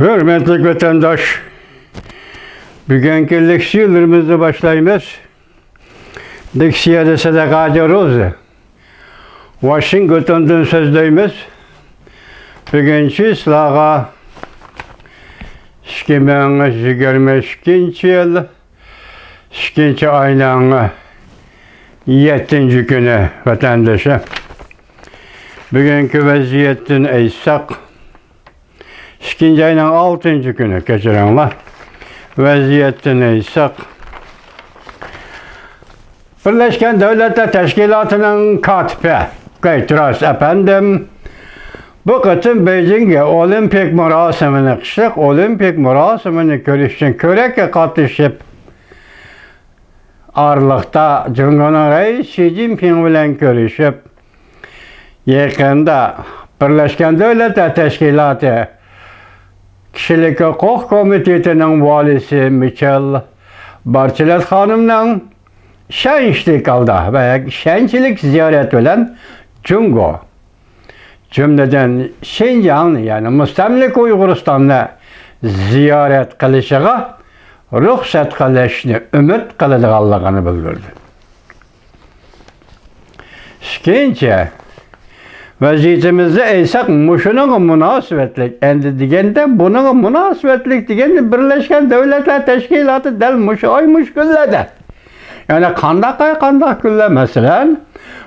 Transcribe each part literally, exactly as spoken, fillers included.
ھۆرمەتلىك ۋەتەنداش، بۈگۈنكى لېكسىيەلىرىمىزنى باشلايمىز. لېكسىيەدە سەدەقەتى روزى. ۋاشىنگتوندىن سۆزلەيمىز. بۈگۈنچى سىلەرگە ئىككى مىڭ يىگىرمە ئىككىنچى يىل ئىككىنچى ئاينىڭ يەتتىنچى كۈنى، ۋەتەندىشى. بۈگۈنكى ۋەزىيەتتىن ئېيتساق، ئىككىنچى ئاينىڭ ئالتىنچى كۈنى، كەچۈرۈڭلار. ۋەزىيەتتىن ئېيتساق، بىرلەشكەن دۆلەتلەر تەشكىلاتىنىڭ كاتىپى گۇتېررېش ئەپەندىم بۇ قېتىم بېيجىڭگە ئولىمپىك مۇراسىمىنى، قىشلىق ئولىمپىك مۇراسىمىنى كۆرۈش ئۈچۈن كۆرەككە قاتنىشىپ، ئارىلىقتا جۇڭگونىڭ رەئىسى شى جىنپىڭ بىلەن كۆرۈشۈپ، يېقىندا بىرلەشكەن دۆلەتلەر تەشكىلاتى كىشىلىك ھوقۇق كومىتېتىنىڭ ۋالىيسى مىچېل بارچېلېت خانىمنىڭ ئىشەنچلىك ھالدا ۋە ئىشەنچلىك زىيارەت بىلەن جۇڭگو، جۈملىدىن شىنجاڭنى، يەنى مۇستەملىكە ئۇيغۇرىستاننى زىيارەت قىلىشىغا رۇخسەت قىلىشنى ئۈمىد قىلىدىغانلىقىنى بىلدۈردى. ئىككىنچى، ۋەزىيىتىمىزنى ئېيتساق، مۇشۇنىڭغا مۇناسىۋەتلىك، ئەمدى دېگەندە، بۇنىڭغا مۇناسىۋەتلىك دېگەندە، بىرلەشكەن دۆلەتلەر تەشكىلاتى دەل مۇشۇ ئاي، مۇشۇ كۈنلەردە، يەنى قانداق ئاي، قانداق كۈنلەر، مەسىلەن،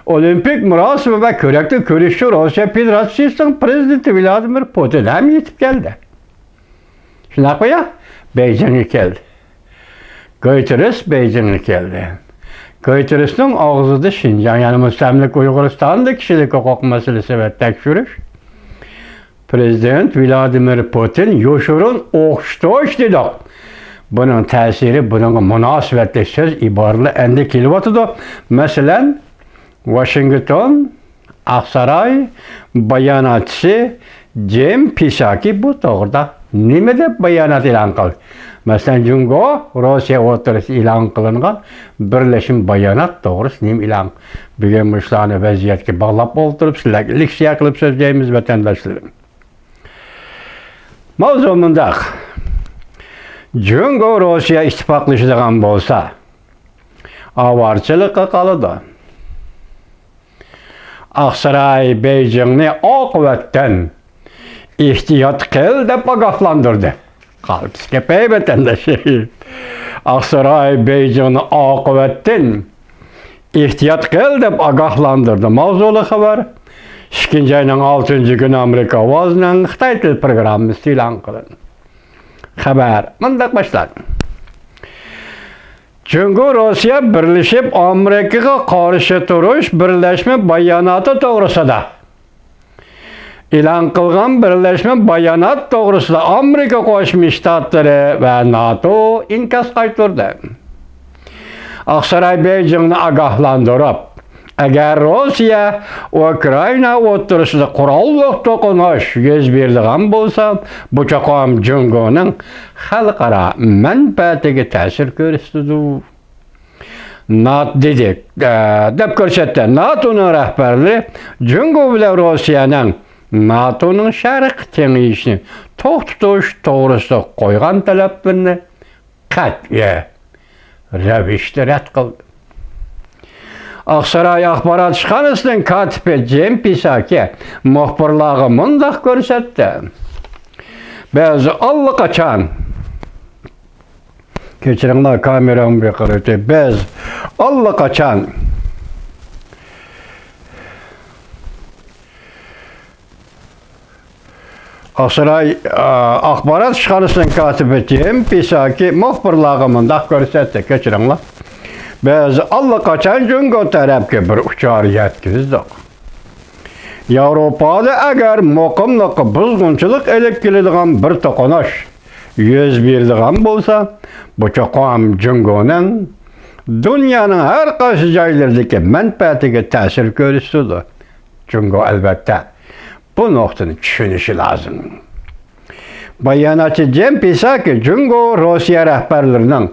ئولىمپىك مۇراسىمى ۋە كۆرەكتە كۆرۈشۈشى روسىيە فېدېراتسىيىسىنىڭ پىرېزىدېنتى ۋلادىمىر پۇتىن ھەم يېتىپ كەلدى. شۇنداقمۇ يا؟ بېيجىڭغا كەلدى. گۇتېررېش بېيجىڭغا كەلدى. گۇتېررېشنىڭ ئاغزىدا شىنجاڭ، يەنى مۇستەملىكە ئۇيغۇرىستاندا كىشىلىك ھوقۇق مەسىلىسى ۋە تەكشۈرۈش. پىرېزىدېنت ۋلادىمىر پۇتىن يوشۇرۇن ئوخشىتىش دېدۇق. بۇنىڭ تەسىرى، بۇنىڭغا مۇناسىۋەتلىك سۆز ئىبارىلەر ئەمدى كېلىۋاتىدۇ. مەسىلەن، ۋاشىنگتون، ئاقساراي باياناتچىسى جېم پىساكى بۇ توغرىدا نېمە دەپ بايانات ئېلان قىلدى؟ مەسىلەن، جۇڭگو، روسىيە ئوتتۇرىسىدا ئېلان قىلىنغان بىرلەشمە بايانات توغرىسىدا نېمە ئېلان؟ بۈگۈن مۇشۇلارنى ۋەزىيەتكە باغلاپ ئولتۇرۇپ، سىلەرگە لېكسىيە قىلىپ سۆزلەيمىز، ۋەتەنداشلىرىم. ماۋزۇ مۇنداق. جۇڭگو روسىيە ئىتتىپاقلىشىدىغان بولسا، ئاۋارىچىلىققا قالىدۇ. ئاقساراي بېيجىڭنى ئاقىۋەتتىن ئېھتىيات قىل دەپ ئاگاھلاندۇردى. قالتىس كېپەي ۋەتەنداش. ئاقساراي بېيجىڭنى ئاقىۋەتتىن ئېھتىيات قىل دەپ ئاگاھلاندۇردى. ماۋزۇلۇق خەۋەر. ئىككىنچى ئاينىڭ ئالتىنچى كۈنى ئامېرىكا ئاۋازىنىڭ خىتاي تىل پروگراممىسى ئېلان قىلىندى. خەۋەر مۇنداق باشلاندى. جۇڭگو روسىيە بىرلىشىپ ئامېرىكىغا قارشى تۇرۇش بىرلەشمە باياناتى توغرىسىدا ئېلان قىلغان بىرلەشمە بايانات توغرىسىدا ئامېرىكا قوشما شتاتلىرى ۋە ناتو ئىنكاس قايتۇردى. ئاقساراي بېيجىڭنى ئاگاھلاندۇرۇپ، ئەگەر روسىيە ئۇكرائىنا ئوتتۇرىسىدا قوراللىق توقۇنۇش يۈز بېرىدىغان بولسا، بۇ چوقۇم جۇڭگونىڭ خەلقئارا مەنپەئەتىگە تەسىر كۆرسىتىدۇ. نات دېدى، ئە، دەپ كۆرسەتتى. ناتونىڭ رەھبەرلىرى جۇڭگو بىلەن روسىيەنىڭ ناتونىڭ شەرققە كېڭىيىشىنى توختىتىش توغرىسىدا قويغان تەلەپلىرىنى قەتئىي رەۋىشتە رەت قىلدى. ئاقساراي ئاخبارات ئىشخانىسىنىڭ كاتىپى جېم پىساكى مۇخبىرلارغا مۇنداق كۆرسەتتى. بىز ئاللىقاچان، كەچۈرۈڭلار، كامېرام بىر قارىتى. بىز ئاللىقاچان ئاقساراي، ئا، ئاخبارات ئىشخانىسىنىڭ كاتىپى جېم پىساكى مۇخبىرلارغا مۇنداق كۆرسەتتى، كەچۈرۈڭلار. بىز ئاللىقاچان جۇڭگو تەرەپكە بىر ئۇچار يەتكۈزدۇق. ياۋروپادا ئەگەر مۇقىملىققا بۇزغۇنچىلىق ئېلىپ كېلىدىغان بىر توقۇنۇش يۈز بېرىدىغان بولسا، بۇ چوقۇم جۇڭگونىڭ دۇنيانىڭ ھەر قايسى جايلىرىدىكى مەنپەئەتىگە تەسىر كۆرسىتىدۇ. جۇڭگو، ئەلۋەتتە، بۇ نۇقتىنى چۈشىنىشى لازىم. باياناتچى جېم پىساكى جۇڭگو، روسىيە رەھبەرلىرىنىڭ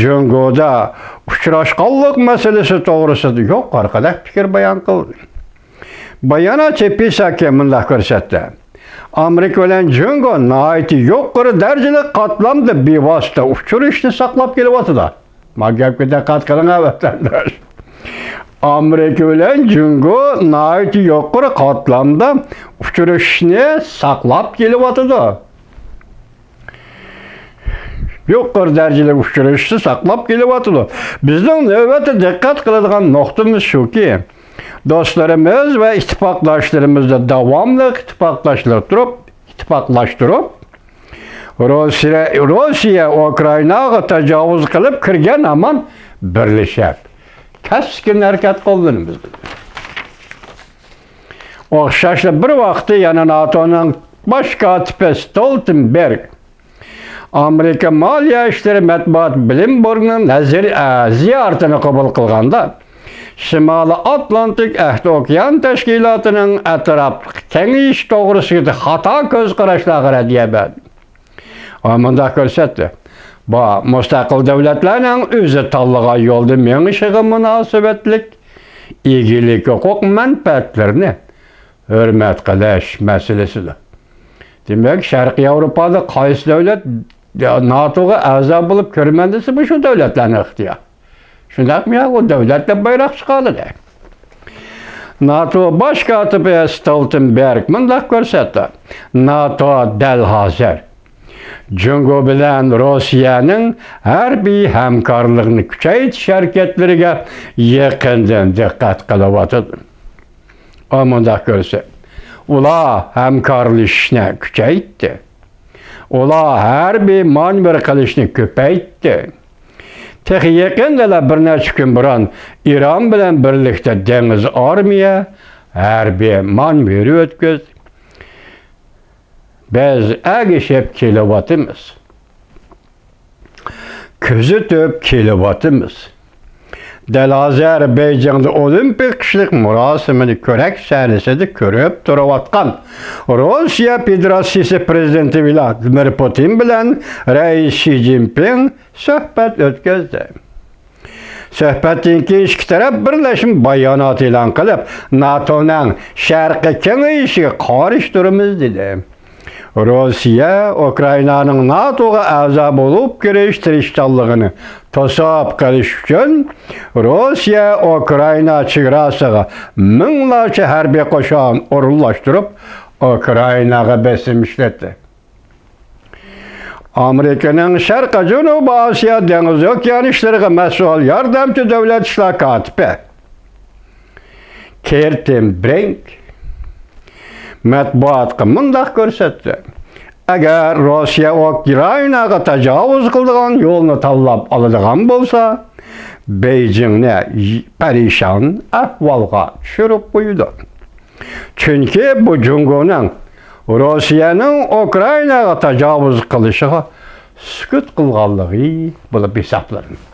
جۇڭگودا ئۇچراشقانلىق مەسىلىسى توغرىسىدا يۇقىرىقىدەك پىكىر بايان قىلدى. باياناتچى پىساكى مۇنداق كۆرسەتتى. ئامېرىكا بىلەن جۇڭگو ناھايىتى يۇقىرى دەرىجىلىك قاتلامدا بىۋاسىتە ئۇچرىشىشنى ساقلاپ كېلىۋاتىدۇ. ما گەپكە دىققەت قىلىڭ، ۋەتەنداش. ئامېرىكا بىلەن جۇڭگو ناھايىتى يۇقىرى قاتلامدا ئۇچرىشىشنى ساقلاپ كېلىۋاتىدۇ. يۇقىرى دەرىجىلىك ئۇچرىشىشنى ساقلاپ كېلىۋاتىدۇ. بىزنىڭ نۆۋەتتە دىققەت قىلىدىغان نۇقتىمىز شۇكى، دوستلىرىمىز ۋە ئىتتىپاقداشلىرىمىزدا داۋاملىق ئىتتىپاقلاشتۇرۇپ، ئىتتىپاقلاشتۇرۇپ، روسىيە، روسىيە ئۇكرائىناغا تاجاۋۇز قىلىپ كىرگەن ھامان بىرلىشىپ، كەسكىن ھەرىكەت قوللىنىمىز. ئوخشاشلا بىر ۋاقىتتا يەنە ناتونىڭ باش كاتىپى ستولتېنبېرگ ئامېرىكا مالىيە ئىشلىرى مەتبۇئات بلىمبورگنىڭ نەزىر-، ئە، زىيارىتىنى قوبۇل قىلغاندا، شىمالىي ئاتلانتىك ئەھدى ئوكيان تەشكىلاتىنىڭ ئەتراپلىق كېڭىيىش توغرىسىدىكى خاتا كۆز قاراشلارغا رەددىيە بەردى. ئۇ مۇنداق كۆرسەتتى: بۇ مۇستەقىل دۆلەتلەرنىڭ ئۆزى تاللىغان يولدا مېڭىشىغا مۇناسىۋەتلىك ئىگىلىك ھوقۇق مەنپەئەتلىرىنى ھۆرمەت قىلىش مەسىلىسىدۇر. دېمەك، شەرقىي ياۋروپادا قايسى دۆلەت ناتوغا ئەزا بولۇپ كىرىمەن دېسە، بۇ شۇ دۆلەتلەرنىڭ ئىختىيارى. شۇنداقمۇ يا؟ ئۇ دۆلەتلەر بايراق چىقاردى. ناتو باش كاتىپى ستولتېنبېرگ مۇنداق كۆرسەتتى: ناتو دەل ھازىر جۇڭگو بىلەن روسىيەنىڭ ھەربىي ھەمكارلىقنى كۈچەيتىش ھەرىكەتلىرىگە يېقىندىن دىققەت قىلىۋاتىدۇ. ئۇ مۇنداق كۆرسە، ئۇلار ھەمكارلىشىشنى كۈچەيتتى. ئۇلار ھەربىي مانېۋىر قىلىشنى كۆپەيتتى. تېخى يېقىندىلا بىر نەچچە كۈن بۇرۇن ئىران بىلەن بىرلىكتە دېڭىز ئارمىيە ھەربىي مانېۋىرى ئۆتكۈزدى. بىز ئەگىشىپ كېلىۋاتىمىز. كۆزىتىپ كېلىۋاتىمىز. دەل ھازىر بېيجىڭدا ئولىمپىك قىشلىق مۇراسىمىنى كۆرەك سەھنىسىدە كۆرۈپ تۇرۇۋاتقان روسىيە فېدېراتسىيىسى پىرېزىدېنتى ۋلادىمىر پۇتىن بىلەن رەئىس شى جىنپىڭ سۆھبەت ئۆتكۈزدى. سۆھبەتتىن كېيىن ئىككى تەرەپ بىرلەشمە بايانات ئېلان قىلىپ، ناتونىڭ شەرقىي كېڭىيىشىگە قارشى تۇرىمىز، دېدى. روسىيە ئۇكرائىنانىڭ ناتوغا ئەزا بولۇپ كىرىش تىرىشچانلىقىنى توسۇپ قېلىش ئۈچۈن، روسىيە ئۇكرائىنا چېگراسىغا مىڭلارچە ھەربىي قوشۇن ئورۇنلاشتۇرۇپ، ئۇكرائىناغا بېسىم ئىشلەتتى. ئامېرىكىنىڭ شەرقىي جەنۇبىي ئاسىيا دېڭىز ئوكيان ئىشلىرىغا مەسئۇل ياردەمچى دۆلەت ئىشلار كاتىپى كىرتىن برېنك مەتبۇئاتقا مۇنداق كۆرسەتتى: ئەگەر روسىيە ئۇكرائىناغا تاجاۋۇز قىلىدىغان يولنى تاللاپ ئالىدىغان بولسا، بېيجىڭنى پەرىشان ئەھۋالغا چۈشۈرۈپ قويىدۇ. چۈنكى بۇ جۇڭگونىڭ روسىيەنىڭ ئۇكرائىناغا تاجاۋۇز قىلىشىغا سۈكۈت قىلغانلىقى بولۇپ ھېسابلىنىدۇ.